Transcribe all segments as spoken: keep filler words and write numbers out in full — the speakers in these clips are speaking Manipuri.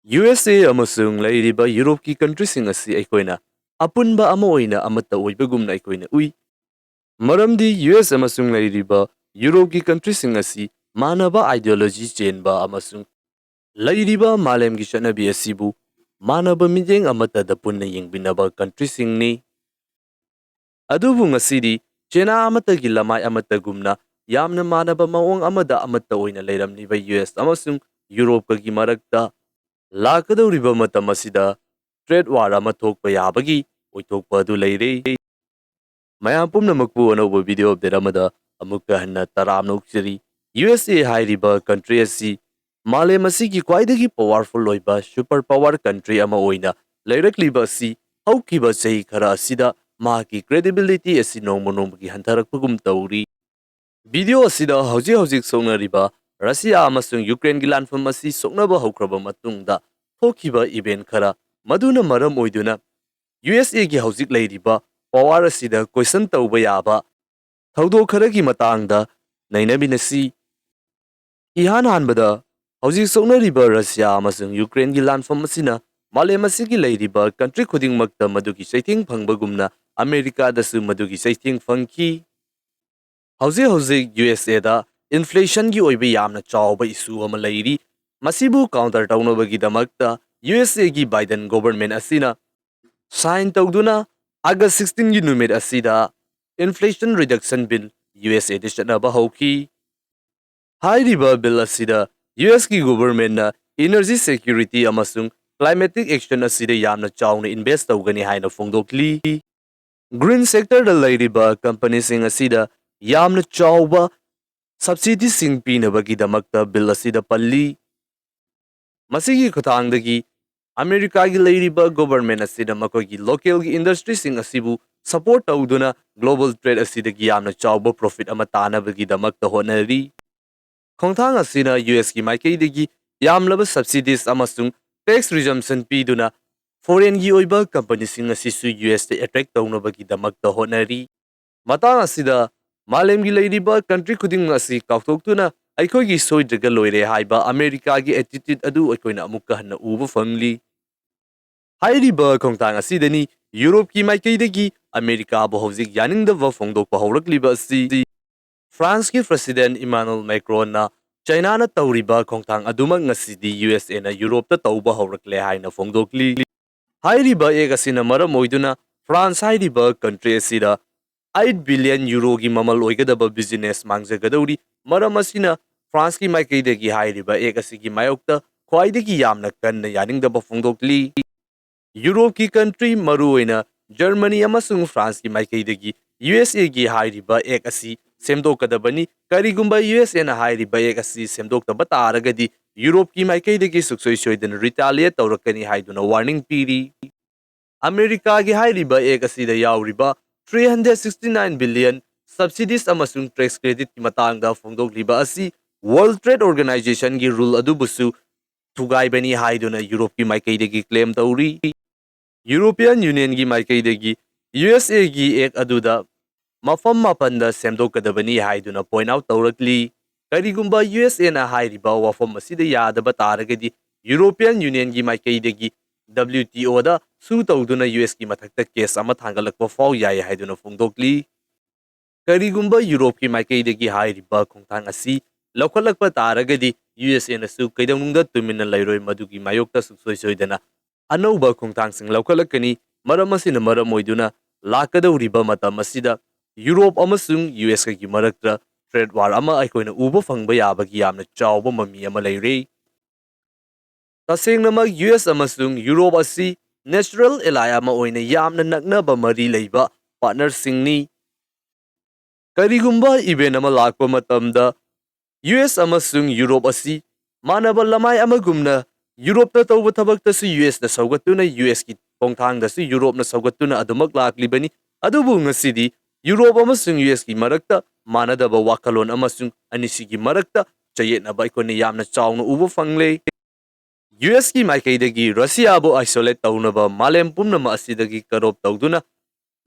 ꯌꯨ ꯑꯦꯁ ꯑꯦ ꯑꯃꯁꯨꯡ ꯂꯩꯔꯤꯕ ꯌꯨꯔꯣꯞꯀꯤ ꯀꯟꯇ꯭ꯔꯤꯁꯤꯡ ꯑꯁꯤ ꯑꯩꯈꯣꯏꯅ ꯑꯄꯨꯟꯕ ꯑꯃ ꯑꯣꯏꯅ ꯑꯃꯠꯇ ꯑꯣꯏꯕꯒꯨꯝꯅ ꯑꯩꯈꯣꯏꯅ ꯎꯏ꯫ ꯃꯔꯝꯗꯤ ꯌꯨ ꯑꯦꯁ ꯑꯃꯁꯨꯡ ꯂꯩꯔꯤꯕ ꯌꯨꯔꯣꯞꯀꯤ ꯀꯟꯇ꯭ꯔꯤꯁꯤꯡ ꯑꯁꯤ ꯃꯥꯟꯅꯕ ideology ꯆꯦꯟꯕ ꯑꯃꯁꯨꯡ ꯂꯩꯔꯤꯕ ꯃꯥꯂꯦꯝꯒꯤ ꯆꯠꯅꯕꯤ ꯑꯁꯤꯕꯨ ꯃꯥꯟꯅꯕ ꯃꯤꯠꯌꯦꯡ ꯑꯃꯠꯇꯗ ꯄꯨꯟꯅ ꯌꯦꯡꯃꯤꯟꯅꯕ ꯀꯟꯇ꯭ꯔꯤꯁꯤꯡꯅꯤ꯫ ꯑꯗꯨꯕꯨ ꯉꯁꯤꯗꯤ ꯆꯦꯅꯥ ꯑꯃꯠꯇꯒꯤ ꯂꯃꯥꯏ ꯑꯃꯠꯇꯒꯨꯝꯅ ꯌꯥꯝꯅ ꯃꯥꯟꯅꯕ ꯃꯑꯣꯡ ꯑꯃꯗ ꯑꯃꯠꯇ ꯑꯣꯏꯅ ꯂꯩꯔꯝꯂꯤꯕ ꯌꯨ ꯑꯦꯁ ꯑꯃꯁꯨꯡ ꯌꯨꯔꯣꯞꯀꯒꯤ ꯃꯔꯛꯇ ꯂꯥꯛꯀꯗꯧꯔꯤꯕ ꯃꯇꯝ ꯑꯁꯤꯗ trade war ꯑꯃ ꯊꯣꯛꯄ ꯌꯥꯕꯒꯤ ꯑꯣꯏꯊꯣꯛꯄ ꯑꯗꯨ ꯂꯩꯔꯦ꯫ ꯃꯌꯥꯝ ꯄꯨꯝꯅꯃꯛꯄꯨ ꯑꯅꯧꯕ video update ꯑꯃꯗ ꯑꯃꯨꯛꯀ ꯍꯟꯅ ꯇꯔꯥꯝꯅ ꯑꯣꯛꯆꯔꯤ꯫ ꯌꯨ ꯑꯦꯁ ꯑꯦ ꯍꯥꯏꯔꯤꯕ ꯀꯟꯇ꯭ꯔꯤ ꯑꯁꯤ ꯃꯥꯂꯦꯝ ꯑꯁꯤꯒꯤ ꯈ꯭ꯋꯥꯏꯗꯒꯤ powerful ꯑꯣꯏꯕ super power country ꯑꯃ ꯑꯣꯏꯅ ꯂꯩꯔꯛꯂꯤꯕ ꯑꯁꯤ ꯍꯧꯈꯤꯕ ꯆꯍꯤ ꯈꯔ ꯑꯁꯤꯗ ꯃꯍꯥꯛꯀꯤ credibility ꯑꯁꯤ ꯅꯣꯡꯃ ꯅꯣꯡꯃꯒꯤ ꯍꯟꯊꯔꯛꯄꯒꯨꯝ ꯇꯧꯔꯤ꯫ Video ꯑꯁꯤꯗ ꯍꯧꯖꯤꯛ ꯍꯧꯖꯤꯛ ꯁꯣꯛꯅꯔꯤꯕ ꯔꯁꯤꯌꯥ ꯑꯃꯁꯨꯡ ꯌꯨꯀ꯭ꯔꯦꯟꯒꯤ ꯂꯥꯟꯐꯝ ꯑꯁꯤ ꯁꯣꯛꯅꯕ ꯍꯧꯈ꯭ꯔꯕ ꯃꯇꯨꯡꯗ ꯊꯣꯛꯈꯤꯕ event ꯈꯔ, ꯃꯗꯨꯅ ꯃꯔꯝ ꯑꯣꯏꯗꯨꯅ ꯌꯨ ꯑꯦꯁ ꯑꯦꯒꯤ ꯍꯧꯖꯤꯛ ꯂꯩꯔꯤꯕ power ꯑꯁꯤꯗ question ꯇꯧꯕ ꯌꯥꯕ ꯊꯧꯗꯣꯛ ꯈꯔꯒꯤ ꯃꯇꯥꯡꯗ ꯅꯩꯅꯃꯤꯟꯅꯁꯤ꯫ ꯏꯍꯥꯟ ꯍꯥꯟꯕꯗ, ꯍꯧꯖꯤꯛ ꯁꯣꯛꯅꯔꯤꯕ ꯔꯁꯤꯌꯥ ꯑꯃꯁꯨꯡ ꯌꯨꯀ꯭ꯔꯦꯟꯒꯤ ꯂꯥꯟꯐꯝ ꯑꯁꯤꯅ ꯃꯥꯂꯦꯝ ꯑꯁꯤꯒꯤ ꯂꯩꯔꯤꯕ ꯀꯟꯇ꯭ꯔꯤ ꯈꯨꯗꯤꯡꯃꯛꯇ ꯃꯗꯨꯒꯤ ꯆꯩꯊꯦꯡ ꯐꯪꯕꯒꯨꯝꯅ ꯑꯃꯦꯔꯤꯀꯥꯗꯁꯨ ꯃꯗꯨꯒꯤ ꯆꯩꯊꯦꯡ ꯐꯪꯈꯤ꯫ ꯍꯧꯖꯤꯛ ꯍꯧꯖꯤꯛ ꯌꯨ ꯑꯦꯁ ꯑꯦꯗ inflationꯒꯤ ꯑꯣꯏꯕ ꯌꯥꯝꯅ ꯆꯥꯎꯕ issue ꯑꯃ ꯂꯩꯔꯤ꯫ ꯃꯁꯤꯕꯨ counter ꯇꯧꯅꯕꯒꯤꯗꯃꯛꯇ ꯌꯨ ꯑꯦꯁ ꯑꯦꯒꯤ ꯕꯥꯏꯗꯟ government ꯑꯁꯤꯅ sign ꯇꯧꯗꯨꯅ August sixteenꯒꯤ ꯅꯨꯃꯤꯠ ꯑꯁꯤꯗ inflation reduction bill U S ꯑꯦꯗ ꯆꯠꯅꯕ ꯍꯧꯈꯤ꯫ ꯍꯥꯏꯔꯤꯕ bill ꯑꯁꯤꯗ ꯌꯨ ꯑꯦꯁꯀꯤ governmentꯅ energy security ꯑꯃꯁꯨꯡ climatic action ꯑꯁꯤꯗ ꯌꯥꯝꯅ ꯆꯥꯎꯅ invest ꯇꯧꯒꯅꯤ ꯍꯥꯏꯅ ꯐꯣꯡꯗꯣꯛꯂꯤ꯫ Green sectorꯗ ꯂꯩꯔꯤꯕ companyꯁꯤꯡ ꯑꯁꯤꯗ ꯌꯥꯝꯅ ꯆꯥꯎꯕ subsidyꯁꯤꯡ ꯄꯤꯅꯕꯒꯤꯗꯃꯛꯇ bill ꯑꯁꯤꯗ ꯄꯜꯂꯤ꯫ ꯃꯁꯤꯒꯤ ꯈꯨꯠꯊꯥꯡꯗꯒꯤ ꯑꯃꯦꯔꯤꯀꯥꯒꯤ ꯂꯩꯔꯤꯕ government ꯑꯁꯤꯅ ꯃꯈꯣꯏꯒꯤ localꯒꯤ industryꯁꯤꯡ ꯑꯁꯤꯕꯨ support ꯇꯧꯗꯨꯅ global trade ꯑꯁꯤꯗꯒꯤ ꯌꯥꯝꯅ ꯆꯥꯎꯕ profit ꯑꯃ ꯇꯥꯅꯕꯒꯤꯗꯃꯛꯇ ꯍꯣꯠꯅꯔꯤ꯫ ꯈꯣꯡꯊꯥꯡ ꯑꯁꯤꯅ ꯌꯨ ꯑꯦꯁꯀꯤ ꯃꯥꯏꯀꯩꯗꯒꯤ ꯌꯥꯝꯂꯕ subsidies ꯑꯃꯁꯨꯡ tax resumption ꯄꯤꯗꯨꯅ foreignꯒꯤ ꯑꯣꯏꯕ companyꯁꯤꯡ ꯑꯁꯤꯁꯨ ꯌꯨ ꯑꯦꯁꯇ attract ꯇꯧꯅꯕꯒꯤꯗꯃꯛꯇ ꯍꯣꯠꯅꯔꯤ꯫ ꯃꯇꯥꯡ ꯑꯁꯤꯗ ꯃꯥꯂꯦꯝꯒꯤ ꯂꯩꯔꯤꯕ country ꯈꯨꯗꯤꯡꯃꯛ ꯑꯁꯤ ꯀꯥꯎꯊꯣꯛꯇꯨꯅ ꯑꯩꯈꯣꯏꯒꯤ ꯁꯣꯏꯗ꯭ꯔꯒ ꯂꯣꯏꯔꯦ ꯍꯥꯏꯕ ꯑꯃꯦꯔꯤꯀꯥꯒꯤ attitude ꯑꯗꯨ ꯑꯩꯈꯣꯏꯅ ꯑꯃꯨꯛꯀ ꯍꯟꯅ ꯎꯕ ꯐꯪꯂꯤ꯫ ꯍꯥꯏꯔꯤꯕ ꯈꯣꯡꯊꯥꯡ ꯑꯁꯤꯗꯅꯤ ꯌꯨꯔꯣꯞꯀꯤ ꯃꯥꯏꯀꯩꯗꯒꯤ ꯑꯃꯦꯔꯤꯀꯥꯕꯨ ꯍꯧꯖꯤꯛ ꯌꯥꯅꯤꯡꯗꯕ ꯐꯣꯡꯗꯣꯛꯄ ꯍꯧꯔꯛꯂꯤꯕ ꯑꯁꯤ꯫ ꯐ꯭ꯔꯥꯟꯁꯀꯤ President Emmanuel Macronꯅ ꯆꯥꯏꯅꯥꯅ ꯇꯧꯔꯤꯕ ꯈꯣꯡꯊꯥꯡ ꯑꯗꯨꯃꯛ ꯉꯁꯤꯗꯤ USAꯅ ꯌꯨꯔꯣꯞꯇ ꯇꯧꯕ ꯍꯧꯔꯛꯂꯦ ꯍꯥꯏꯅ ꯐꯣꯡꯗꯣꯛꯂꯤ꯫ ꯍꯥꯏꯔꯤꯕ act ꯑꯁꯤꯅ ꯃꯔꯝ ꯑꯣꯏꯗꯨꯅ ꯐ꯭ꯔꯥꯟꯁ ꯍꯥꯏꯔꯤꯕ country ꯑꯁꯤꯗ eight billion euroꯒꯤ ꯃꯃꯜ ꯑꯣꯏꯒꯗꯕ business ꯃꯥꯡꯖꯒꯗꯧꯔꯤ꯫ ꯃꯔꯝ ꯑꯁꯤꯅ ꯐ꯭ꯔꯥꯟꯁꯀꯤ ꯃꯥꯏꯀꯩꯗꯒꯤ ꯍꯥꯏꯔꯤꯕ act ꯑꯁꯤꯒꯤ ꯃꯥꯌꯣꯛꯇ ꯈ꯭ꯋꯥꯏꯗꯒꯤ ꯌꯥꯝꯅ ꯀꯟꯅ ꯌꯥꯅꯤꯡꯗꯕ ꯐꯣꯡꯗꯣꯛꯂꯤ꯫ ꯌꯨꯔꯣꯞꯀꯤ country ꯃꯔꯨꯑꯣꯏꯅ ꯖꯔꯃꯅꯤ ꯑꯃꯁꯨꯡ ꯐ꯭ꯔꯥꯟꯁꯀꯤ ꯃꯥꯏꯀꯩꯗꯒꯤ USAꯒꯤ ꯍꯥꯏꯔꯤꯕ act ꯑꯁꯤ ꯁꯦꯝꯗꯣꯛꯀꯗꯕꯅꯤ꯫ ꯀꯔꯤꯒꯨꯝꯕ USAꯅ ꯍꯥꯏꯔꯤꯕ act ꯑꯁꯤ ꯁꯦꯝꯗꯣꯛꯇꯕ ꯇꯥꯔꯒꯗꯤ ꯌꯨꯔꯣꯞꯀꯤ ꯃꯥꯏꯀꯩꯗꯒꯤ ꯁꯨꯡꯁꯣꯏ ꯁꯣꯏꯗꯅ retaliate ꯇꯧꯔꯛꯀꯅꯤ ꯍꯥꯏꯗꯨꯅ warning ꯄꯤꯔꯤ꯫ ꯑꯃꯦꯔꯤꯀꯥꯒꯤ ꯍꯥꯏꯔꯤꯕ act ꯑꯁꯤꯗ ꯌꯥꯎꯔꯤꯕ three hundred sixty nine billion subsidies ꯑꯃꯁꯨꯡ tax creditꯀꯤ ꯃꯇꯥꯡꯗ ꯐꯣꯡꯗꯣꯛꯂꯤꯕ ꯑꯁꯤ World Trade Organizationꯒꯤ rule ꯑꯗꯨꯕꯨꯁꯨ ꯊꯨꯒꯥꯏꯕꯅꯤ ꯍꯥꯏꯗꯨꯅ ꯌꯨꯔꯣꯞꯀꯤ ꯃꯥꯏꯀꯩꯗꯒꯤ claim ꯇꯧꯔꯤ꯫ European Unionꯒꯤ ꯃꯥꯏꯀꯩꯗꯒꯤ USAꯒꯤ act ꯑꯗꯨꯗ ꯃꯐꯝ ꯃꯥꯄꯟꯗ ꯁꯦꯝꯗꯣꯛꯀꯗꯕꯅꯤ ꯍꯥꯏꯗꯨꯅ point out ꯇꯧꯔꯛꯂꯤ꯫ ꯀꯔꯤꯒꯨꯝꯕ USAꯅ ꯍꯥꯏꯔꯤꯕ ꯋꯥꯐꯝ ꯑꯁꯤꯗ ꯌꯥꯗꯕ ꯇꯥꯔꯒꯗꯤ European Unionꯒꯤ ꯃꯥꯏꯀꯩꯗꯒꯤ WTOꯗ sue ꯇꯧꯗꯨꯅ USꯀꯤ ꯃꯊꯛꯇ case ꯑꯃ ꯊꯥꯡꯒꯠꯂꯛꯄ ꯐꯥꯎ ꯌꯥꯏ ꯍꯥꯏꯗꯨꯅ ꯐꯣꯡꯗꯣꯛꯂꯤ꯫ ꯀꯔꯤꯒꯨꯝꯕ ꯌꯨꯔꯣꯞꯀꯤ ꯃꯥꯏꯀꯩꯗꯒꯤ ꯍꯥꯏꯔꯤꯕ ꯈꯣꯡꯊꯥꯡ ꯑꯁꯤ ꯂꯧꯈꯠꯂꯛꯄ ꯇꯥꯔꯒꯗꯤ USAꯅꯁꯨ ꯀꯩꯗꯧꯅꯨꯡꯗ ꯇꯨꯃꯤꯟꯅ ꯂꯩꯔꯣꯏ, ꯃꯗꯨꯒꯤ ꯃꯥꯌꯣꯛꯇ ꯁꯨꯡꯁꯣꯏ ꯁꯣꯏꯗꯅ ꯑꯅꯧꯕ ꯈꯣꯡꯊꯥꯡꯁꯤꯡ ꯂꯧꯈꯠꯂꯛꯀꯅꯤ꯫ ꯃꯔꯝ ꯑꯁꯤꯅ ꯃꯔꯝ ꯑꯣꯏꯗꯨꯅ ꯂꯥꯛꯀꯗꯧꯔꯤꯕ ꯃꯇꯝ ꯑꯁꯤꯗ ꯌꯨꯔꯣꯞ ꯑꯃꯁꯨꯡ USꯒꯤ ꯃꯔꯛꯇ trade war ꯑꯃ ꯑꯩꯈꯣꯏꯅ ꯎꯕ ꯐꯪꯕ ꯌꯥꯕꯒꯤ ꯌꯥꯝꯅ ꯆꯥꯎꯕ ꯃꯃꯤ ꯑꯃ ꯂꯩꯔꯦ꯫ ꯇꯁꯦꯡꯅꯃꯛ US ꯑꯃꯁꯨꯡ ꯌꯨꯔꯣꯞ ꯑꯁꯤ natural ally ꯑꯃ ꯑꯣꯏꯅ ꯌꯥꯝꯅ ꯅꯛꯅꯕ ꯃꯔꯤ ꯂꯩꯕ partnerꯁꯤꯡꯅꯤ꯫ ꯀꯔꯤꯒꯨꯝꯕ event ꯑꯃ ꯂꯥꯛꯄ ꯃꯇꯝꯗ US ꯑꯃꯁꯨꯡ ꯌꯨꯔꯣꯞ ꯑꯁꯤ ꯃꯥꯟꯅꯕ ꯂꯃꯥꯏ ꯑꯃꯒꯨꯝꯅ ꯌꯨꯔꯣꯞꯇ ꯇꯧꯕ ꯊꯕꯛꯇꯁꯨ USꯅ ꯁꯧꯒꯠꯇꯨꯅ USꯀꯤ ꯈꯣꯡꯊꯥꯡꯗꯁꯨ ꯌꯨꯔꯣꯞꯅ ꯁꯧꯒꯠꯇꯨꯅ ꯑꯗꯨꯃꯛ ꯂꯥꯛꯂꯤꯕꯅꯤ꯫ ꯑꯗꯨꯕꯨ ꯉꯁꯤꯗꯤ ꯌꯨꯔꯣꯞ ꯑꯃꯁꯨꯡ USꯀꯤ ꯃꯔꯛꯇ ꯃꯥꯟꯅꯗꯕ ꯋꯥꯈꯜꯂꯣꯟ ꯑꯃꯁꯨꯡ ꯑꯅꯤꯁꯤꯒꯤ ꯃꯔꯛꯇ ꯆꯌꯦꯠꯅꯕ ꯑꯩꯈꯣꯏꯅ ꯌꯥꯝꯅ ꯆꯥꯎꯅ ꯎꯕ ꯐꯪꯂꯦ꯫ USꯀꯤ ꯃꯥꯏꯀꯩꯗꯒꯤ ꯔꯁꯤꯌꯥꯕꯨ isolate ꯇꯧꯅꯕ ꯃꯥꯂꯦꯝ ꯄꯨꯝꯅꯃꯛ ꯑꯁꯤꯗꯒꯤ ꯀꯔꯣꯞ ꯇꯧꯗꯨꯅ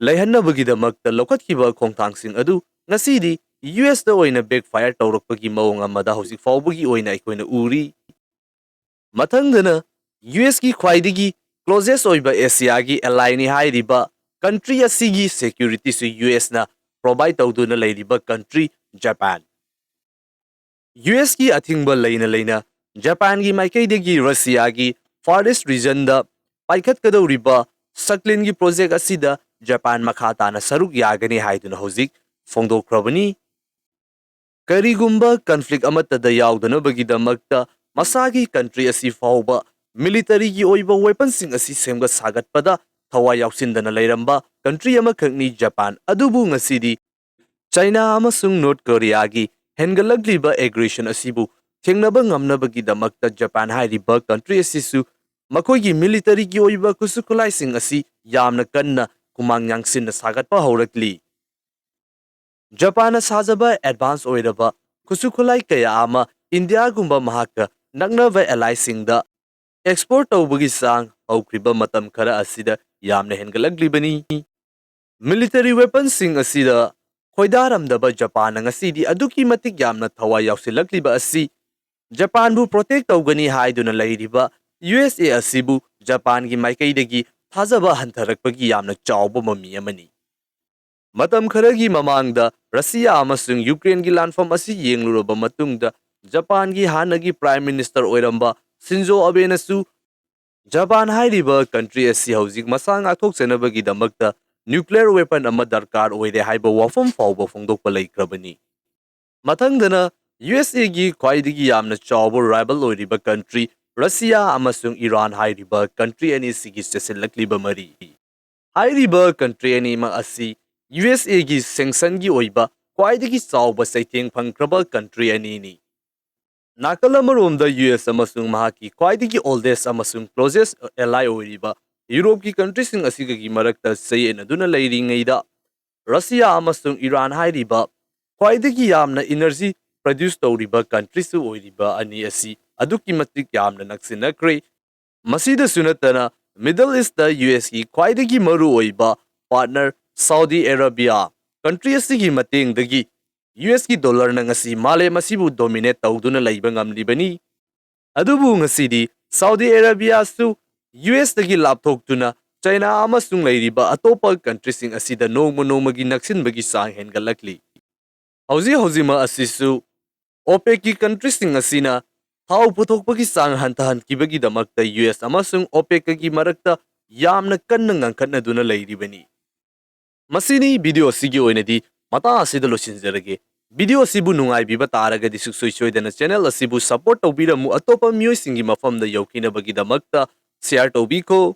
ꯂꯩꯍꯟꯅꯕꯒꯤꯗꯃꯛꯇ ꯂꯧꯈꯠꯈꯤꯕ ꯈꯣꯡꯊꯥꯡꯁꯤꯡ ꯑꯗꯨ ꯉꯁꯤꯗꯤ ꯌꯨ ꯑꯦꯁꯇ ꯑꯣꯏꯅ backfire ꯇꯧꯔꯛꯄꯒꯤ ꯃꯑꯣꯡ ꯑꯃꯗ ꯍꯧꯖꯤꯛ ꯐꯥꯎꯕꯒꯤ ꯑꯣꯏꯅ ꯑꯩꯈꯣꯏꯅ ꯎꯔꯤ꯫ ꯃꯊꯪꯗꯅ ꯌꯨ ꯑꯦꯁꯀꯤ ꯈ꯭ꯋꯥꯏꯗꯒꯤ closest ꯑꯣꯏꯕ ꯑꯦꯁꯤꯌꯥꯒꯤ allyꯅꯤ ꯍꯥꯏꯔꯤꯕ country ꯑꯁꯤꯒꯤ securityꯁꯨ ꯌꯨ ꯑꯦꯁꯅ provide ꯇꯧꯗꯨꯅ ꯂꯩꯔꯤꯕ country ꯖꯄꯥꯟ꯫ ꯌꯨ ꯑꯦꯁꯀꯤ ꯑꯊꯤꯡꯕ ꯂꯩꯅ ꯂꯩꯅ ꯖꯄꯥꯟꯒꯤ ꯃꯥꯏꯀꯩꯗꯒꯤ ꯔꯁꯤꯌꯥꯒꯤ far east regionꯗ ꯄꯥꯏꯈꯠꯀꯗꯧꯔꯤꯕ ꯁꯛꯂꯤꯟꯒꯤ project ꯑꯁꯤꯗ ꯖꯄꯥꯟ ꯃꯈꯥ ꯇꯥꯅ ꯁꯔꯨꯛ ꯌꯥꯒꯅꯤ ꯍꯥꯏꯗꯨꯅ ꯍꯧꯖꯤꯛ ꯐꯣꯡꯗꯣꯛꯈ꯭ꯔꯕꯅꯤ꯫ ꯀꯔꯤꯒꯨꯝꯕ conflict ꯑꯃꯠꯇꯗ ꯌꯥꯎꯗꯅꯕꯒꯤꯗꯃꯛꯇ ꯃꯁꯥꯒꯤ country ꯑꯁꯤ ꯐꯥꯎꯕ militaryꯒꯤ ꯑꯣꯏꯕ weaponꯁꯤꯡ ꯑꯁꯤ ꯁꯦꯝꯒꯠ ꯁꯥꯒꯠꯄꯗ ꯊꯋꯥꯏ ꯌꯥꯎꯁꯤꯟꯗꯅ ꯂꯩꯔꯝꯕ country ꯑꯃꯈꯛꯅꯤ ꯖꯄꯥꯟ꯫ ꯑꯗꯨꯕꯨ ꯉꯁꯤꯗꯤ ꯆꯥꯏꯅꯥ ꯑꯃꯁꯨꯡ ꯅꯣꯔꯠ ꯀꯣꯔꯤꯌꯥꯒꯤ ꯍꯦꯟꯒꯠꯂꯛꯂꯤꯕ aggression ꯑꯁꯤꯕꯨ ꯊꯦꯡꯅꯕ ꯉꯝꯅꯕꯒꯤꯗꯃꯛꯇ ꯖꯄꯥꯟ ꯍꯥꯏꯔꯤꯕ country ꯑꯁꯤꯁꯨ ꯃꯈꯣꯏꯒꯤ militaryꯒꯤ ꯑꯣꯏꯕ ꯈꯨꯠꯁꯨ ꯈꯨꯠꯂꯥꯏꯁꯤꯡ ꯑꯁꯤ ꯌꯥꯝꯅ ꯀꯟꯅ ꯈꯨꯃꯥꯡ ꯌꯥꯡꯁꯤꯟꯅ ꯁꯥꯒꯠꯄ ꯍꯧꯔꯛꯂꯤ꯫ ꯖꯄꯥꯟꯅ ꯁꯥꯖꯕ advance ꯑꯣꯏꯔꯕ ꯈꯨꯠꯁꯨ ꯈꯨꯠꯂꯥꯏ ꯀꯌꯥ ꯑꯃ ꯏꯟꯗꯤꯌꯥꯒꯨꯝꯕ ꯃꯍꯥꯛꯀ ꯅꯛꯅꯕ allyꯁꯤꯡꯗ export ꯇꯧꯕꯒꯤ ꯆꯥꯡ ꯍꯧꯈ꯭ꯔꯤꯕ ꯃꯇꯝ ꯈꯔ ꯑꯁꯤꯗ ꯌꯥꯝꯅ ꯍꯦꯟꯒꯠꯂꯛꯂꯤꯕꯅꯤ꯫ Military weaponꯁꯤꯡ ꯑꯁꯤꯗ ꯈꯣꯏꯗꯥꯔꯝꯗꯕ ꯖꯄꯥꯟꯅ ꯉꯁꯤꯗꯤ ꯑꯗꯨꯛꯀꯤ ꯃꯇꯤꯛ ꯌꯥꯝꯅ ꯊꯋꯥꯏ ꯌꯥꯎꯁꯤꯜꯂꯛꯂꯤꯕ ꯑꯁꯤ ꯖꯄꯥꯟꯕꯨ protect ꯇꯧꯒꯅꯤ ꯍꯥꯏꯗꯨꯅ ꯂꯩꯔꯤꯕ ꯌꯨ ꯑꯦꯁ ꯑꯦ ꯑꯁꯤꯕꯨ ꯖꯄꯥꯟꯒꯤ ꯃꯥꯏꯀꯩꯗꯒꯤ ꯊꯥꯖꯕ ꯍꯟꯊꯔꯛꯄꯒꯤ ꯌꯥꯝꯅ ꯆꯥꯎꯕ ꯃꯃꯤ ꯑꯃꯅꯤ꯫ ꯃꯇꯝ ꯈꯔꯒꯤ ꯃꯃꯥꯡꯗ ꯔꯁꯤꯌꯥ ꯑꯃꯁꯨꯡ ꯌꯨꯀ꯭ꯔꯦꯟꯒꯤ ꯂꯥꯟꯐꯝ ꯑꯁꯤ ꯌꯦꯡꯂꯨꯔꯕ ꯃꯇꯨꯡꯗ ꯖꯄꯥꯟꯒꯤ ꯍꯥꯟꯅꯒꯤ Prime Minister ꯑꯣꯏꯔꯝꯕ ꯁꯤꯟꯖꯣ ꯑꯕꯦꯅꯁꯨ ꯖꯄꯥꯟ ꯍꯥꯏꯔꯤꯕ country ꯑꯁꯤ ꯍꯧꯖꯤꯛ ꯃꯁꯥ ꯉꯥꯛꯊꯣꯛꯆꯅꯕꯒꯤꯗꯃꯛꯇ nuclear weapon ꯑꯃ ꯗꯔꯀꯥꯔ ꯑꯣꯏꯔꯦ ꯍꯥꯏꯕ ꯋꯥꯐꯝ ꯐꯥꯎꯕ ꯐꯣꯡꯗꯣꯛꯄ ꯂꯩꯈ꯭ꯔꯕꯅꯤ꯫ ꯃꯊꯪꯗꯅ ꯌꯨ ꯑꯦꯁ ꯑꯦꯒꯤ ꯈ꯭ꯋꯥꯏꯗꯒꯤ ꯌꯥꯝꯅ ꯆꯥꯎꯕ rival ꯑꯣꯏꯔꯤꯕ country ꯔꯁꯤꯌꯥ ꯑꯃꯁꯨꯡ ꯏꯔꯥꯟ ꯍꯥꯏꯔꯤꯕ country ꯑꯅꯤꯁꯤꯒꯤ ꯆꯦꯁꯤꯜꯂꯛꯂꯤꯕ ꯃꯔꯤ꯫ ꯍꯥꯏꯔꯤꯕ country ꯑꯅꯤꯃꯛ ꯑꯁꯤ ꯌꯨ ꯑꯦꯁ ꯑꯦꯒꯤ sanctionꯒꯤ ꯑꯣꯏꯕ ꯈ꯭ꯋꯥꯏꯗꯒꯤ ꯆꯥꯎꯕ ꯆꯩꯊꯦꯡ ꯐꯪꯈ꯭ꯔꯕ country ꯑꯅꯤꯅꯤ꯫ ꯅꯥꯀꯜ ꯑꯃꯔꯣꯝꯗ ꯌꯨ ꯑꯦꯁ ꯑꯃꯁꯨꯡ ꯃꯍꯥꯛꯀꯤ ꯈ꯭ꯋꯥꯏꯗꯒꯤ oldest ꯑꯃꯁꯨꯡ closest ally ꯑꯣꯏꯔꯤꯕ ꯌꯨꯔꯣꯞꯀꯤ countryꯁꯤꯡ ꯑꯁꯤꯒꯒꯤ ꯃꯔꯛꯇ ꯆꯌꯦꯠꯅꯗꯨꯅ ꯂꯩꯔꯤꯉꯩꯗ, ꯔꯁꯤꯌꯥ ꯑꯃꯁꯨꯡ ꯏꯔꯥꯟ ꯍꯥꯏꯔꯤꯕ ꯈ꯭ꯋꯥꯏꯗꯒꯤ ꯌꯥꯝꯅ energy produce ꯇꯧꯔꯤꯕ countryꯁꯨ ꯑꯣꯏꯔꯤꯕ ꯑꯅꯤ ꯑꯁꯤ ꯑꯗꯨꯛꯀꯤ ꯃꯇꯤꯛ ꯌꯥꯝꯅ ꯅꯛꯁꯤꯟꯅꯈ꯭ꯔꯦ꯫ ꯃꯁꯤꯗꯁꯨ ꯅꯠꯇꯅ, Middle Eastꯇ ꯌꯨ ꯑꯦꯁꯀꯤ ꯈ꯭ꯋꯥꯏꯗꯒꯤ ꯃꯔꯨꯑꯣꯏꯕ partner Saudi Arabia country ꯑꯁꯤꯒꯤ ꯃꯇꯦꯡꯗꯒꯤ ꯌꯨ ꯑꯦꯁꯀꯤ ꯗꯣꯂꯔꯅ ꯉꯁꯤ ꯃꯥꯂꯦꯝ ꯑꯁꯤꯕꯨ ꯗꯣꯃꯤꯅꯦꯠ ꯇꯧꯗꯨꯅ ꯂꯩꯕ ꯉꯝꯂꯤꯕꯅꯤ꯫ ꯑꯗꯨꯕꯨ ꯉꯁꯤꯗꯤ ꯁꯥꯎꯗꯤ ꯑꯔꯥꯕꯤꯌꯥꯁꯨ ꯌꯨ ꯑꯦꯁꯇꯒꯤ ꯂꯥꯞꯊꯣꯛꯇꯨꯅ ꯆꯥꯏꯅꯥ ꯑꯃꯁꯨꯡ ꯂꯩꯔꯤꯕ ꯑꯇꯣꯞꯄ ꯀꯟꯇ꯭ꯔꯤꯁꯤꯡ ꯑꯁꯤꯗ ꯅꯣꯡꯃ ꯅꯣꯡꯃꯒꯤ ꯅꯛꯁꯤꯟꯕꯒꯤ ꯆꯥꯡ ꯍꯦꯟꯒꯠꯂꯛꯂꯤ꯫ ꯍꯧꯖꯤꯛ ꯍꯧꯖꯤꯛꯃꯛ ꯑꯁꯤꯁꯨ ꯑꯣꯄꯦꯛꯀꯤ ꯀꯟꯇ꯭ꯔꯤꯁꯤꯡ ꯑꯁꯤꯅ ꯊꯥꯎ ꯄꯨꯊꯣꯛꯄꯒꯤ ꯆꯥꯡ ꯍꯟꯊꯍꯟꯈꯤꯕꯒꯤꯗꯃꯛꯇ ꯌꯨ ꯑꯦꯁ ꯑꯃꯁꯨꯡ ꯑꯣꯄꯦꯛꯀꯒꯤ ꯃꯔꯛꯇ ꯌꯥꯝꯅ ꯀꯟꯅ ꯉꯥꯡꯈꯠꯅꯗꯨꯅ ꯂꯩꯔꯤꯕꯅꯤ꯫ ꯃꯁꯤꯅꯤ ꯚꯤꯗꯤꯑꯣ ꯑꯁꯤꯒꯤ ꯑꯣꯏꯅꯗꯤ ꯃꯇꯥꯡ ꯑꯁꯤꯗ ꯂꯣꯏꯁꯤꯟꯖꯔꯒꯦ꯫ ꯚꯤꯗꯤꯑꯣ ꯑꯁꯤꯕꯨ ꯅꯨꯡꯉꯥꯏꯕꯤꯕ ꯇꯥꯔꯒꯗꯤ ꯁꯨꯡꯁꯣꯏ ꯁꯣꯏꯗꯅ ꯆꯦꯅꯦꯜ ꯑꯁꯤꯕꯨ ꯁꯄꯣꯔꯠ ꯇꯧꯕꯤꯔꯝꯃꯨ, ꯑꯇꯣꯞꯄ ꯃꯤꯑꯣꯏꯁꯤꯡꯒꯤ ꯃꯐꯝꯗ ꯌꯧꯈꯤꯅꯕꯒꯤꯗꯃꯛꯇ ꯁꯤꯌꯥꯔ ꯇꯧꯕꯤꯈꯣ꯫